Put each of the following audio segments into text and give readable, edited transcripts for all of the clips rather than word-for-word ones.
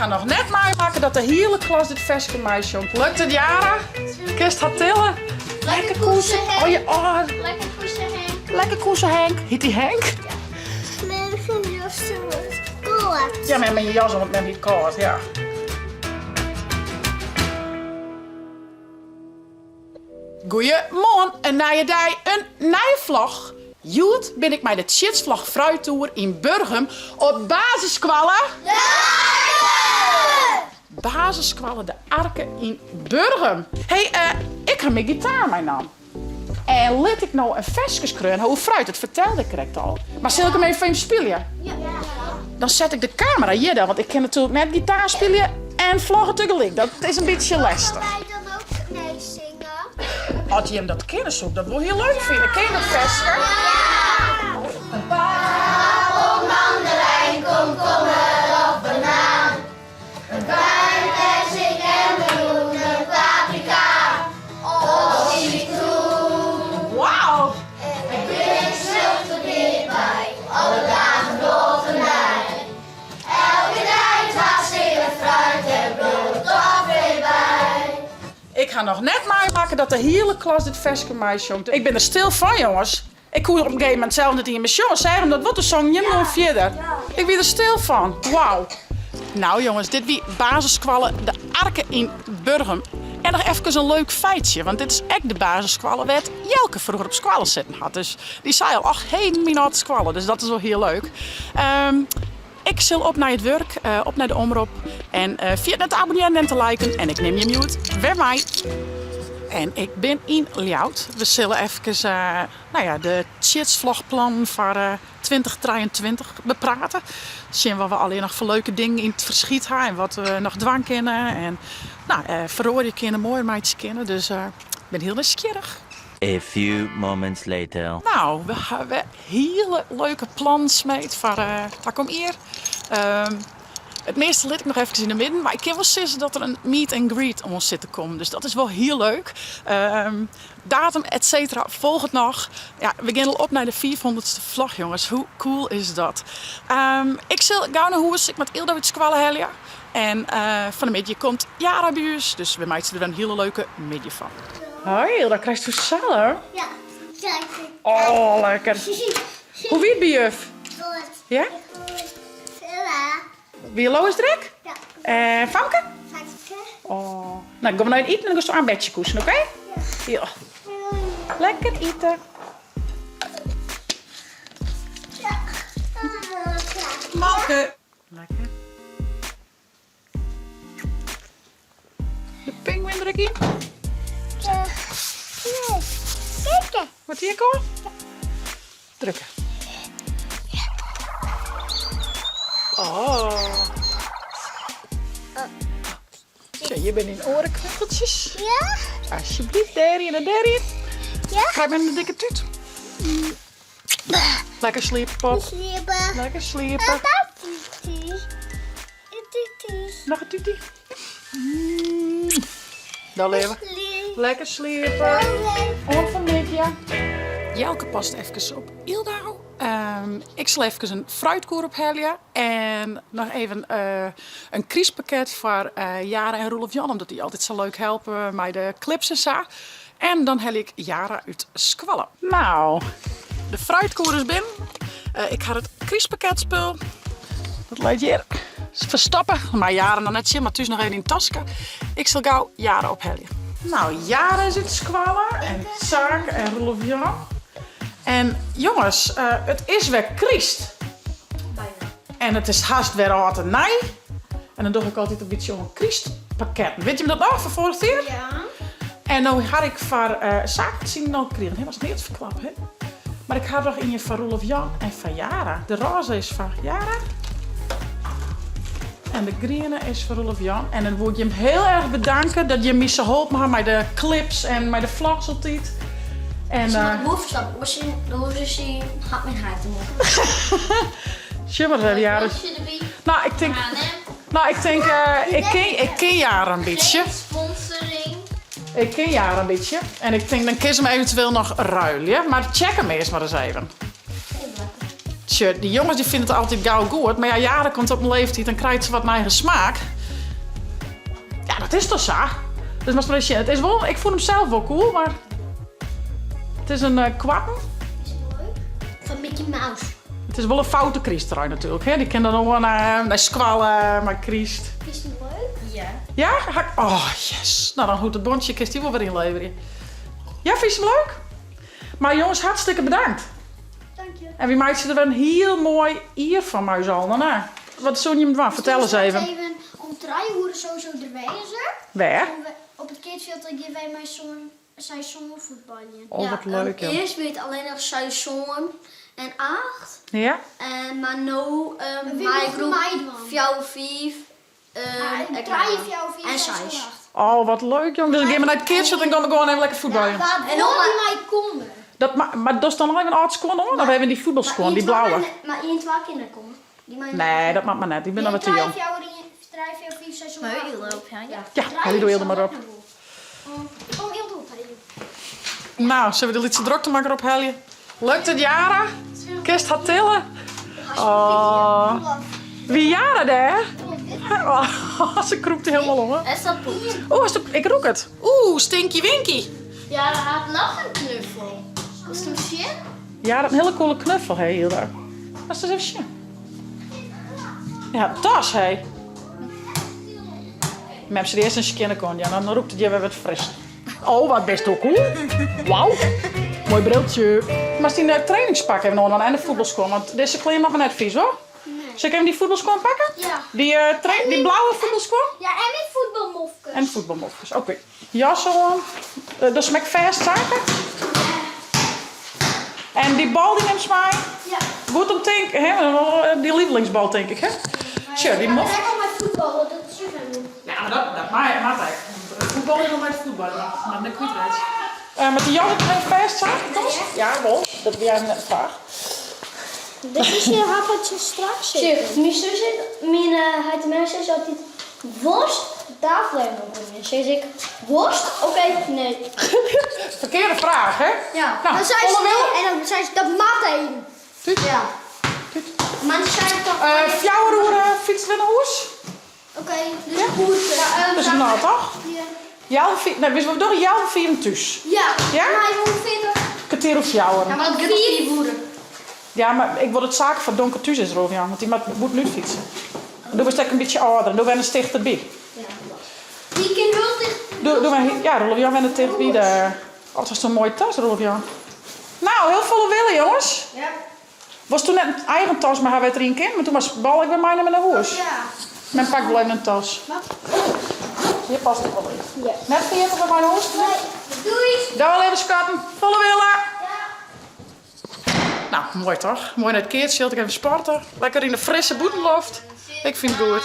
ha noch net meimakke dat de hiele klas dit ferske meisjongt. Lukt it, Yara? Kinst har tille? Lekker koese, Henk. Oh, ja, oh. Lekker koese, Henk. Lekker koese, Henk. Hyt dy Henk? Ja. Mem syn jas is kâld. Ja, mem syn jas want mem hie it kâld, ja. Goeiemoarn, in nije dei, in nije vlog. Hjoed bin ik mei de Tsjitsvlog Fruittoer yn Burgum op basisskoalle. De Arke! Basisskoalle De Arke yn Burgum. Hey, ik ha myn gitaar meinaam. En lit ik no in ferske skreaun ha oer fruit, dat fertelde ik krekt al. Mar sil ik him even foar jim spylje? Ja. Dan set ik de kamera hjir del, want ik kin natuerlik net gitaar spylje en vlogge tegelyk. Dat is in bytsje lestich. Moatte wy dan ek meisinge? As jim dat kinne, soe ik dat wol hiel leuk fine. Kin je dat ferske? Ja! In paal, mandarijn, komkommer of banaan. In pruim, perzik en meloen, in paprika of citroen. Wauw! En klik der mear by, alle dagen op 'e nij. Elke dei twa stikken fruit en bliuw toch wer by. Ik ha noch net meimakke dat de hiele klas dit ferske meisjongt. Ik bin der stil fan, jonges. Ik koe op in gegeven momint sels net ien mear sjonge. Seach him dat wol, toen songen jim gewoan fierder. Ik wie der stil fan. Wauw. Nou jonges, dit wie basisskoalle De Arke yn Burgum. En noch efkes in leuk feitsje, want dit is ek de basisskoalle wêr't Jelke froeger op skoalle sitten hat. Dus dy sei al, och heden myn âld skoalle. Dus dat is wol hiel leuk. Ik sil op nei it wurk, op nei de omrop. En ferjit net te abonnearjen en te liken. En ik nim jim hjoed wer mei. En ik bin yn Ljouwert. We sille efkes nou ja, de tsjitsvlogplannen foar 2023 beprate. Sjen wat we allegear noch foar leuke dingen yn it ferskyt ha en wat we noch dwaan kinne. En nou, feroarje kinne, moaier meitsje kinne. Dus ik bin hiel nijsgjirrich. A few moments later. Nou, we hawwe hiele leuke plannen smeed foar takom jier. It measte lit ik noch efkes yn de midden, mar ik kin wol sizze dat der in meet and greet oan sit te kommen. Dus dat is wol hiel leuk. Datum et cetera folget noch. Ja, we gean al op nei de fiifhûndertste vlog, jonges. Hoe cool is dat? Ik sil gau nei hûs, ik moat Ildo út skoalle helje. En fan 'e middei komt Yara by ús, dus we meitsje der wer in hiele leuke middei fan. Hoi Ildo, krijst do salm? Ja. Oh, lekker. Hoe wie it by juf? Goed. Ja? Wie Lois der ek? Ja. En Famke? Famke. Oh. Nou, gean we nei it iten en dan giest oan bedsje koesen, oké? Ja. Ja. Lekker ite. Ja. Molke. Lekker. De pinguïn der ek yn? Nee. Drukke. Wat hier kom? Drukke. Oh. Zo, hjir binne dyn oare knuffeltsjes. Ja. Alsjeblieft, dêryn en dêryn. Ja. Krij mar in dikke tút. Lekker sliepe, pop. Sliepe. Lekker sliepe. Noch in tuti? Dan leave. Lekker sliepe. Oant fan 'e middei. Jelke past efkes op Ildau. Ik sil efkes in fruitkoer ophelje en noch even in krystpakket foar Jara en Roelof Jan, omdat dy altyd sa leuk helpe mei de clips en sa. En dan helje ik Jara út skoalle. Nou, de fruitkoer is binnen. Ik ha it krystpakketspul. Dat leit hjir. Ferstoppe. Mei Jara noch net sjen, mar thús noch even yn it taske. Ik sil gau Jara ophelje. Nou, Jara is út skoalle en Saak en Roelof Jan. En jonges, it is wer kryst. Bijna. En it is hast wer âld en nij. En dan doch ik altyd in bytsje oan krystpakketten. Wit jim dat noch fan foarich jier? Ja. En no ha ik foar Saak syn al krigen. Hè, moatst neat ferklappe, hè? Mar ik ha noch ien foar Roelof Jan en foar Jara. De rôze is foar Jara. En de griene is foar Roelof Jan. En dan woe ik jim hiel erch bedanke dat jim my sa holpen ha mei de clips en mei de vlogs altyd. En, Se moat wol ferstappe, oars syn hat myn heit him op. Sjoch mar ris even, Jara. Nou, ik tink, nou, ik tink, ik kin, ik kin Jara in bytsje. Geen sponsoring. Ik kin Jara in bytsje. En ik tink, dan kin se him eventueel noch ruilje. Mar check him earst mar ris even. Tsje, dy jonges dy fine it altyd gau goed, mar ja, Jara komt op in leeftiid en krijt se wat in eigen smaak. Ja, dat is toch sa? Dus moatst mar even sjen. It is wol, ik fûn him sels wol cool, mar it is in uh, koarten. Is it leuk? Fan Mickey Mouse. It is wol in foute krysttrui natuerlik, hè? Dy kin dan oan uh, nei skoalle mei kryst. Is it leuk? Ja. Ja? Oh, yes. Nou, dan hoecht it bontsje, kinst dy wol wer ynleverje. Ja, fynst him leuk? Mar jonges, hartstikke bedankt. Dank je. En wy meitsje der wer in hiel moai jier fan mei ús allen, hè? Wat soene jim dwaan? Fertel ris even. Even om trije oere sowieso der wêze. Wêr? Op it keatsfjild dan gean wy mei soan seizoen fuotbaljen. Oh, wat leuk, joh. Earst wie it allinnich seizoen en acht. Ja. En, mar no Wy mei mochten groep meidwaan. fjouwer, fiif En trije, fjouwer, fiif, en seis, seis. acht. Oh, wat leuk, jong. Dus dan gean we nei it keatsfjild en gaan we gewoan even lekker fuotbaljen. Wa En wol dan die mei komme. Dat ma mar dochst dan noch even âld skuon oan? Of even dy fuotbalskuon, dy blauwe? Mar ien, twa kin net komme. Dy mei Nee, dat moat mar net. Dy binne noch wat te jong. 3, 4, 1, 3, 4, 5, 6, 7, 8. Ja, helje doe hielendal mar op. Kom hiel doe, helje. Nou, sille we de lytse droktemakker ophelje? Lukt it Jara? Kinst har tille? Oh. Wie Jara dêr? Oh, se krûpt helemaal om. En dat poept. Oeh, ik rûk it. Oeh, stinky winky. Jara hat noch in knuffel. Wolst him sjen? Jara hat in hiele coole knuffel, hè, Hilda. Moatst ris even sjen. Ja, tas, hè. Mem sit earst in skjinne kont, ja, dan rûkt it hjir wer wat frisser. Oh, wat bist do cool. Wauw. Moai briltsje. Moatst dyn eh, trainingspak even oandwaan en de fuotbalskuon, want dizze klean moat mar net vies, hoor. Nee. Sil ik even dy fuotbalskuon pakke? Ja. Dy, eh, dy blauwe fuotbalskuon? Ja, en myn fuotbalmofkes. En fuotbalmofkes, oké. Jas oan. Eh, dat smek fêst saken. En dy bal dy nimst mei? Ja. Goed om tinken, hè? Dy lievelingsbal tink ik, hè? Sjoch, dy mof. Ik al mei fuotballen, dat is super. Ja, mar dat, dat mei, moat ek. Fuotbal is wol mei it fuotballen, mar net kwytreitsje. Uh, moat dy jas ek even fêst saken? Ja, wol. Dat wie eigentlik net de fraach. Dit is je happertje straks. Sjoch, myn sus, myn heit en mem sizze altyd, Wolst tafel even opromje? Sis ik, wolst? Oké, nee. Ferkearde fraach, hè? Ja. Nou, Dan sei folle se wil. nee en dan sei se dat moat even. Tút. Ja. Tút. Mar dan sei ik toch. Fjouwer oere fytst wer nei hûs? Oké, dus in oerke. Dat is genôch, toch? Ja. Healwei fiif, nee, wist wat we dogge? Healwei fiven thús. Ja. Ja? En hy is ûngefear toch? Kertier oer fjouwer. Ja, mar dat giet om 5 oere. Ja, mar ik wol it saak foar donker thús is, Rolf Jan, want dy moat bûten út fytse. En doe wurdst ek in bytsje âlder en doe wennest tichterby. Ja, klopt. Dy kin hiel ticht. Doe, doe wen, ja, Rolf Jan wennet tichtby de. Oh, it was in moaie tas, Rolf Jan. Nou, hiel folle wille, jonges. Ja. Wolst doe net in eigen tas mei har wêr't er yn kin? Want doe moatst bal ek wer meinimme nei hûs. Ja. Mem pakt wol even in tas. Hjir past it wol yn. Ja. Net ferjitte om mei nei hûs te nimmen. Doei. Dei leave skatten. Folle wille. Ja. Nou, moai toch? Moai nei it keatsfjild, ek even sporte. Lekker yn de frisse bûtenloft. Ik fyn it goed.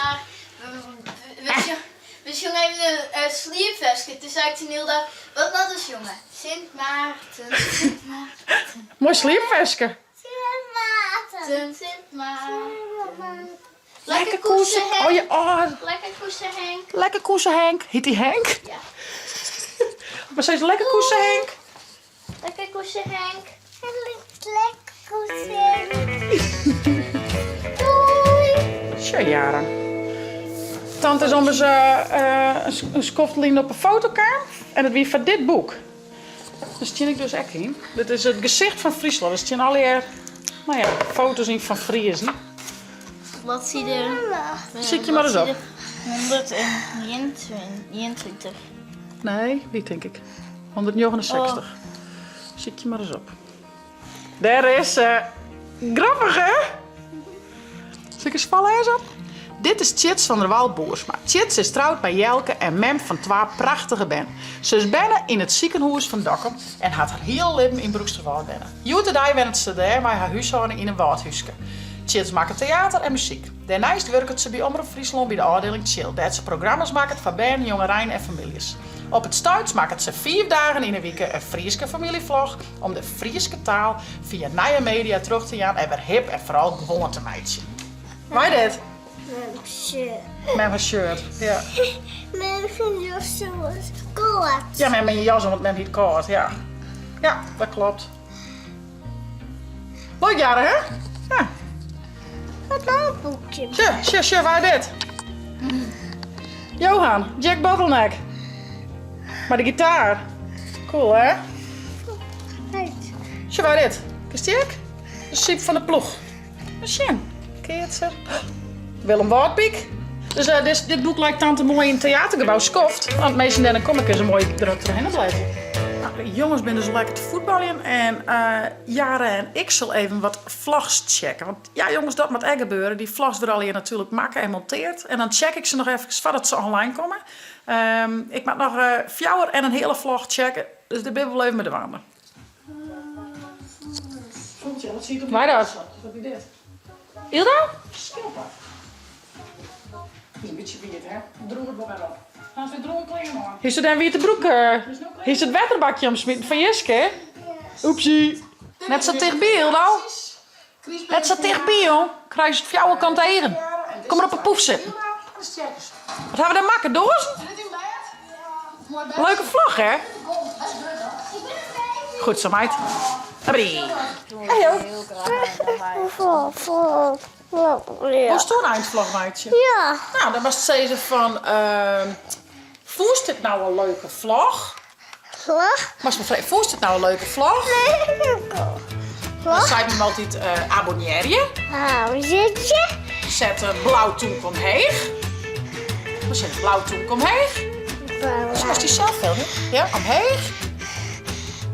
We sjonge even in sliepferske. Toen sei ik tsjin Hilda, wat moat we sjonge? Sint Maarten, Sint Maarten. Moai sliepferske. Sint Maarten. Sint Maarten. Lekker koese. Oh, ja, oh. Lekker koese Henk. Lekker koese Henk. Hiet dy Henk? Ja. Mar sis lekker koese Henk. Lekker koese Henk. Lekker koese Henk. Doei. Sjoch Jara. Tante is ommers in skoft lyn op 'e foto kaam en dat wie foar dit boek. Dêr stean ik dus ek yn. Dit is it gesicht fan Fryslân. Der stean allegear, no ja, foto's yn fan Friezen. Bladside. Sykje mar ris op. 121. Nee, dy tink ik. 169. Sykje mar ris op. Dêr is se. Grappich, hè? Sil ik ris foarlêze? Dit is Tjits van der Wal Boersma. Tjits is troud mei Jelke en mem fan twa prachtige bern. Se is berne yn it sikehûs fan Dokkum en hat har hiele libben yn Broeksterwâld wenne. Hjoed-de-dei wennet se dêr mei har húshâlding yn in wâldhúske. Tjits makket teater en muzyk. Dêrneist wurket se by Omrop Fryslân by de ôfdieling Tsjil, dêr't se programma's makket foar bern, jongerein en famyljes. Op it stuit makket se fiif dagen yn 'e wike in Fryske famyljevlog om de Fryske taal fia nije media troch te jaan en wer hip en foaral gewoan te meitsjen. Mei dit? Mem shirt. Mem har shirt, ja. Mem syn jas was kâld. Ja, mem mei jas oan, want mem hie it kâld, ja. Ja, dat klopt. Leuk Jara, hè? Ja. Sjoch, sjoch, sjoch, wa dit? Johan, Jack Bottleneck. Mei de gitaar. Cool, hè? Sjoch, wa dit? Kinst dy ek? De Syb van de Ploeg. Sjen, keatser. Willem Wâldpyk. Dus uh, dit, dit boek leit tante moai yn it teatergebou skoft. Want minsken dêr dan komme, kinne se moai der trochhinne blêdzje. Nou, de jonges binne dus lekker te fuotbaljen en uh, Jara en ik sil even wat vlogs checken. Want ja jongens, dat moat ek gebeure. Dy vlogs wurde allegear natuerlik makke en monteard. En dan check ik se noch efkes foardat se online komme. Um, ik moat noch uh, fjouwer en in heale vlog checken. Dus dêr bin we wol even mei dwaande. Mei dat? Ylda? Skilpad. Is in bytsje wiet, hè? Droech it wol wer op. Hast wer droege klean oan. Histo dêr in wiete broek? Histo it wetterbakje omsmiten fan Jiske? Oepsie. Net sa tichtby, Ylda. Net sa tichtby, jong. Krijst it fjouwerkante eagen. Kom mar op 'e poef sitten. Wat hawwe we dêr makke? Doazen? Leuke vlog, hè? Goed zo, meid. Abrie. Hey, Wolst do in eintvlog meitsje? Ja. Nou, dan moatst sizze fan, fûnst dit nou in leuke vlog? Vlog? Moatst me frege, fûnst dit nou in leuke vlog? Vlog? Dan seit mem altyd abonnearje. Abonnearje. Set in blau tûmke omheech. Dan set in blau tûmke omheech. Blauw. Moatst dy sels filmje. Ja, omheech.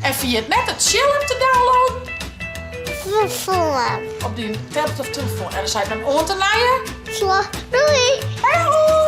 En ferjit net de Chill-app te downloaden. Telefoan. Op dyn tablet of telefoan. En dan seit mem oant de nije. Vlog. Doei. Hej ho!